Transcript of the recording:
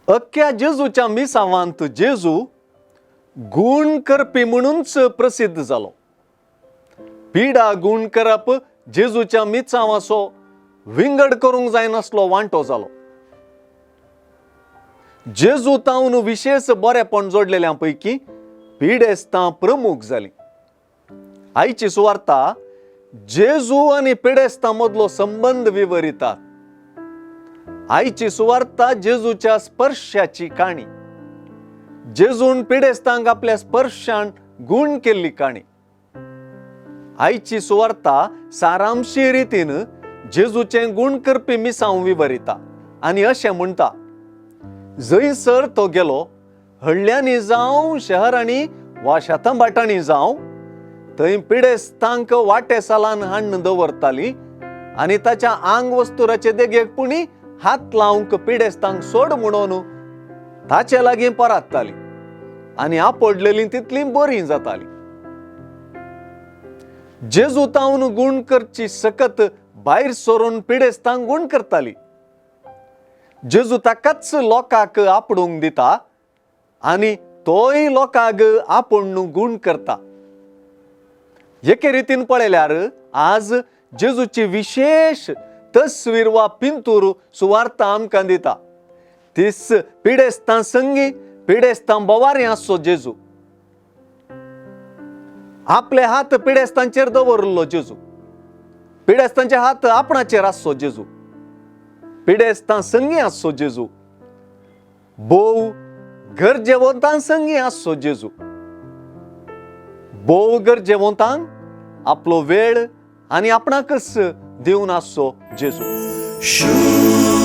अख्ख्या जेजूच्या मिसावांत जेजू गूण करपी म्हणूनच प्रसिद्ध जालो. पिडा गूण करप जेजूच्या मिसांवाचो विंगड करूंक जायनासलो वांटो जालो. जेजू तावन विशेश बरेपण जोडलेल्या पैकी पिडेस्तां प्रमुख जालीं. आयची सुवार्ता जेजू आनी पिडेस्तां मदलो संबंद विवरिता. आयची सुवार्ता जेजूच्या स्पर्शाची काणी, जेजून पिडेस्तांक आपल्या स्पर्शान गूण केल्ली काणी. आयची सुवार्ता सारांशी रितीन जेजूचें गूण करपी मिसांव विवरिता आनी अशें म्हणटा, जंयसर तो गेलो हळ्ळ्यांनी जावं शहरांनी वा शेतां भाटांनी जावं थंय पिडेस्तांक वाटे सालान हाडून दवरताली आनी ताच्या आंग वस्तुराचे देगेक पुणी हात लावंक पिडेस्तांक सोड म्हणून ताचे लागीं परातताली आनी आपडलेलीं तितलीं बरीं जातालीं. जेजू तावन गूण करची सकत भायर सरून पिडेस्तांक गूण करताली. जेजू ताकाच लोकांक आपडूंक दिता आनी तोय लोकांक आपूण गूण करता. एके रितीन पळयल्यार आज जेजूची विशेश तस्वीर वा पिंतूर सुवार्ता आमकां दिता. तीस पिडेस्तां संगी पिडेस्तां बोवारी आसचो जेजू, आपले हात पिडेस्तांचेर दवरिल्लो जेजू, पिडेस्तांचे हात आपणाचेर आसचो जेजू, पिडेस्तां संगी आसचो जेजू, भोव गरजेवंतां संगी आसचो जेजू. भोव गरजेवंतांक आपलो वेळ आनी आपणाकच दिवन आसचो जेजू.